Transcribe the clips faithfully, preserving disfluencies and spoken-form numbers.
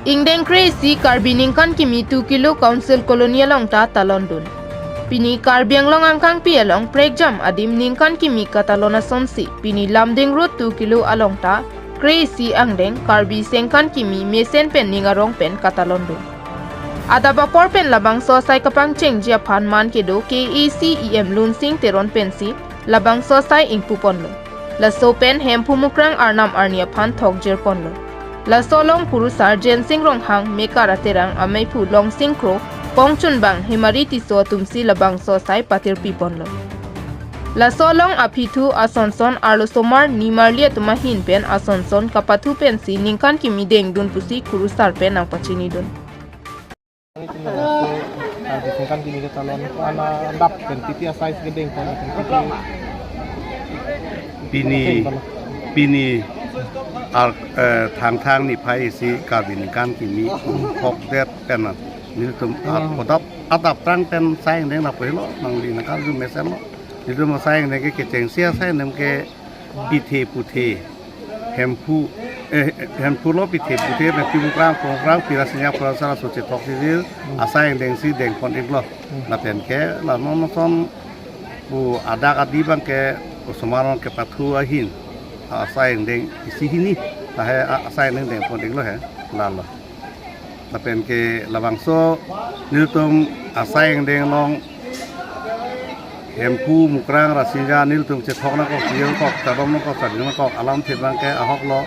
Ingdeng kre-isi Karbi ningkan kimi two kilo Council Colony along ta talondun. Pini Karbi Anglong angkangpi along prekjam adim ningkan kimi katalon asonsi pini Lumding Road two kilo along ta kre-isi angdeng Karbi sengkan kimi mesen pen ning arong pen katalondun. Adap apor pen labangso asai kapangchengji aphan man kedo K A C E M Lunsing Teron pensi labangso asai ingpuponlo. Laso pen Hemphu Mukrang arnam arni aphan thokjirponlo. Laso along kurusar Jensing Ronghang, Mekar Aterang, ameiphu Longsing Kro, kongchunbang Hemari Tisso atumsi labangso asai patirpiponlo. Laso along aphi thu asonson arlosomar nimarli atum ahin pen asonson kapathu pensi ningkan kimi dengdun pusi kurusar pen nangpachinidun. Ini cuma satu, ah, di sengkan kini kita lawan anak dap dan titi asai segedeng pon, dan titi Pini, pini ar, eh, Thangthang niphai isi Karbi ningkan kimi phokdet pen nelitum ar Hmm. adap, adap prang pen asai ingdeng lapu helo, nangli nangkarju mesenlo. Nelitum asai ingdeng ke kechengsi asai ingdeng ke pithe puthe, Hemphu, eh, Hemphu lo pithe puthe, Hemphu Mukrang, Pumukrang, Pi Rasinja, Pu Rasinja laso chethok sijir, Hmm. asai ingdengsi dengpon iklo. Hmm. Lapen ke, la non non son, pu adak adi abang ke, osomar abang kepathu ahin, asai ingdeng isi hini, lahai a-, asai ingdeng dengpon iklo he, lalo. Lapen ke labangso nelitum asai ingdeng along Hemphu, Mukrang, Rasinja nelitum chethok nangkok, sijir nangkok, chadom nangkok, chading nangkok, alamthe abang ke ahok lo,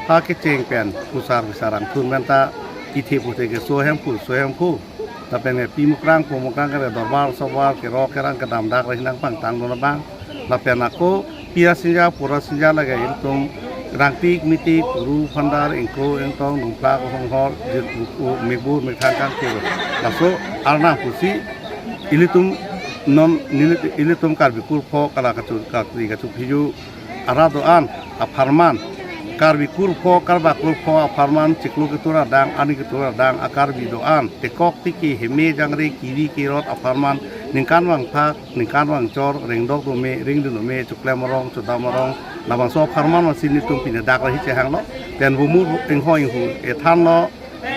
ha kecheng pen, kusar bisar angthun pen ta, pithe puthe ke so Hemphu, so Hemphu. Lapen ke Pi Mukrang, Pu Mukrang ke dorbar sobar, kerok kerang kedam dak reh nangpangtangdun abang. Lapen ako Pi Rasinja, Pu Rasinja lake ilitum rangtik mitik, kuru phandar, ingkro ingtong, nungplak honghor, jir u, u, mekbur mekthang kangkir. Laso arnam pusi ilitum non nili-, ilitum Karbi kurpho kala kachu, kakri kachu phiju arat do-an apharman. Karbi kurpho, Karbak kurpho apharman, chiklo ketur adang, ani ketur adang a-Karbi do-an. Tekok tiki, heme jangre, kiri kirot apharman, ningkan vangphak, ningkan vangchor, rengdok dome, ringdun dome, choklem arong, chodam arong, labangso apharman masi nelitum pini dak rahi chehanglo. Pen humur inghoi inghu ethan lo,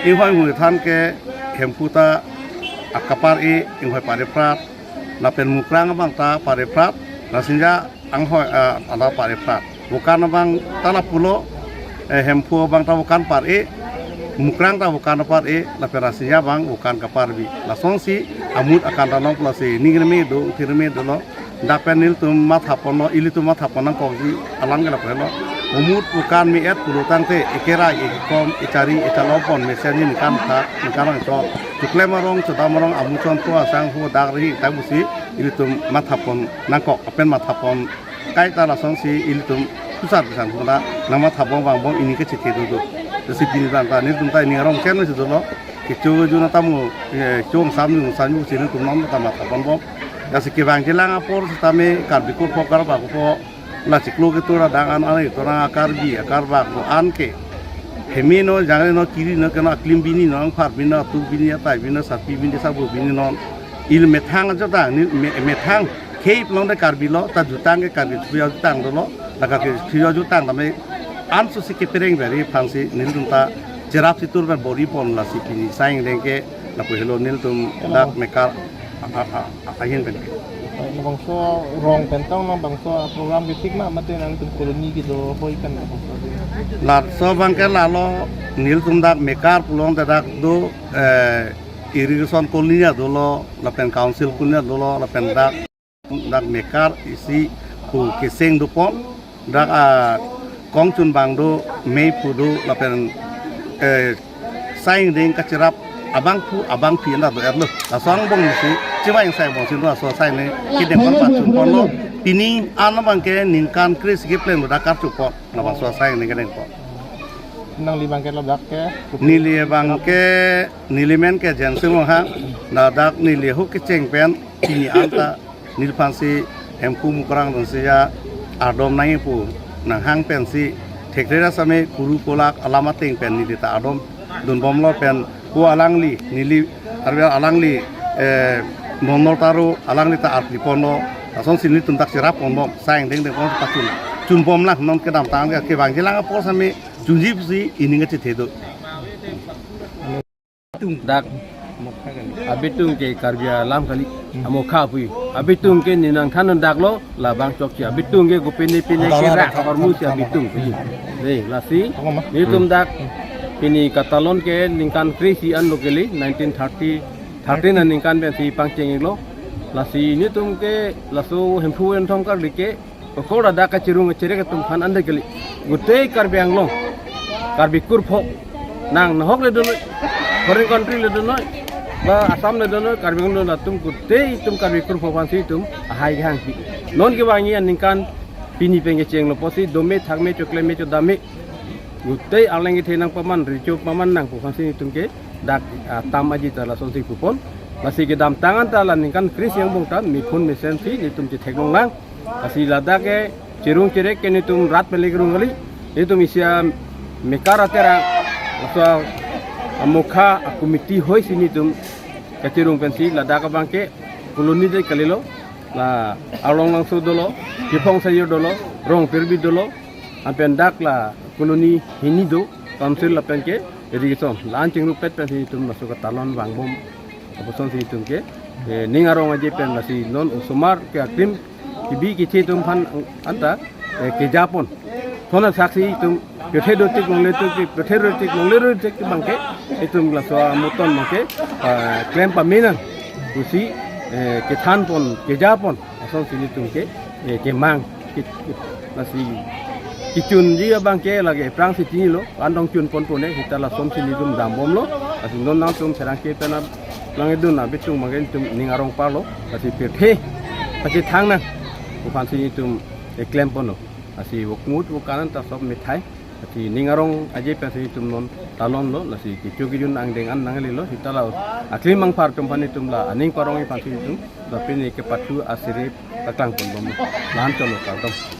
inghoi inghu ethan ke Hemphu ta akapar-e, inghoi pare phrat, lapen Mukrang abang ta pare phrat, Rasinja anghoi, ah, ala pare phrat. Vokan abang ta lapulo, eh, Hemphu abang ta vokan par-e, Mukrang ta vokan par-e, lapen Rasinja abang vokan kaparbi. Lasonsi amut akan ta long pulo si, ning reme do, uthi reme dolo. Dak pen nelitum mathaponlo, ilitum mathapon nangkokji alam ke lapu helo. Umut vokan me-et pulo tangte, ekerai, ekekom, echari, echalom pon mesen ningkan tha, ningkan vangchor. Choklem arong, chodam arong, amuchon pho, asang pho, dak rahi, tang pusi ilitum mathapon nangkok, lapen mathapon kaita lasonsi ilitum kusar bisar pho ta nangmathapon vangbom, ining kachethe dodo. Lasi pini abang ta nelitum ta ining arong chen masi dolo. Kecho juna tamu, eh, chong sam jung sam jung si nelitum non ta mathaponbom. Lasi kevangjilang apor sitame Karbi kurpho, Karbak kurpho, la chiklo ketur adang an, an ito na Karbi, Karbak do-an ke. Heme no, jangre no, kiri no, keno aklim bini no, angphar bini no, atuk bini, atai bini no, sarpi bini, sabo bini no. Il methang ajutang, ni me-, methang, khei plong de Karbi lo, ta jutang ke Karbi thuya jutang dolo, la Karbi thuya jutang tame, anso si kepereng beri aphansi, nelitum ta, cherap situr ber bori pon lasi pini asai ingdeng ke, lapu helo nelitum dak Mekar, a, a, a, a, ahin pen. Labangso rong pen tong nang bangso program ketik ma mate nangtum colony kedo hoi pen labangso. Laso abang ke lalo nelitum dak Mekar pulote dak do, eh, irrigation colony dolo, lapen council colony dolo, lapen dak, dak Mekar isi pu keseng dopon, dak, ah, kongchunbang do, meiphu do, lapen, eh, asai ingdeng kacherap abangphu abangphi anda do-erlo. Laso angbong si, chima ingsai bong si do, laso asai ingdeng kedengpon pachunponlo. Pini an abang ke ningkan kre-isi keplenglo dak karchupon, labangso asai ingdeng kedengpon. Nangli abang ke ladak ke? Neli abang ke, neli men ke Jensing Ronghang, ladak neli ahok kecheng pen, pini an ta, neliphansi Hemphu Mukrang Rasinja ardom nangji pu nanghang pensi, thekthe ra same kuru kolak alam ateng pen neli ta ardom dunbomlo pen, ko alangli, neli, arve alangli, eh, Nonor Taro, alangli ta arpiponlo, lasonsi nelitum dak cherapponbom, asai ingdeng dengpon pachun, chunbomlang non kedamtang ke, kevangjilang apor same, chunji pusi ining kachethe do. Dak abitung ke Karbi alam kali, amokha pu. Abitung ke ninang than dak lo, labang chokche. Abitung ke gopene pene ke rak hormu si abitung pu. Dei, lasi nelitum dak pini katalon ke ningkan kre-isi an lo kali, nineteen thirty, thirteen aningkan pensi pangcheng-iklo. Lasi nelitum ke laso Hemphu Enthom karli ke okor ada kachirung kacherek atum aphan ande kali. Gutei Karbi Anglong, Karbi kurphok, nang nahok le donoi, foreign country le donoi, ba Assam le donoi, Karbi Anglong atum gutei itum Karbi kurphok aphansi itum ahai kehang pi. Non kevangji aningkan pini pen kechenglo pusi dome thakme chokleme chodame, gutei arleng kethe nangpaman, recho paman nang pu aphansi itum ke dak, ah, tam aji ta lasonsi pupon. Lasi kedamtang an ta la ningkan kre-isi angbong ta mephun mesensi nelitum chetheklong lang. Lasi ladak ke chirung cherek ke nelitum rat pen le kerung kali. Nelitum isi amekar aterang, laso amokha acommittee hoi si nelitum kachirung pensi ladak abang ke colony dei kalilo. La Arlong Langso dolo, Kiphong Sayo dolo, Rong Pirbi dolo, anpen dak la colony hini do, council lapen ke irrigation. La-an chingruppet pensi itum laso katalon vangbom apusonsi itum ke, eh, ning arong aje pen lasi non osomar ke aklim kebi keche atum aphan anta, eh, kejapon. Thon asaksi itum pirthe dotik longle dotik, pirthe dotik longle dotik abang ke itum laso amuton abang ke, eh, klem pamenang pusi, eh, kethanpon, kejapon asonsi nelitum ke, eh, kemang. Ke, ke, lasi kechunji abang ke lake aphrangsi chinilo, andong chunponpo ne, seta lasonsi nelitum dambomlo. Lasi non nangtum serang ke pen nangdun abitung abang ke nelitum ning arong parlo, lasi pirthe pachethang nang pu aphansi nelitum, eh, klemponlo. Lasi vokmut vokan an ta sob methai. Lasi ning arong aje pensi itum non talonlo, lasi kecho kejun angdeng an nanglelo, seta la aklim angphar atum aphan itum la aning parongji aphansi itum la pini kepathu asirip kaklangponbom. La-an cholo, kardom.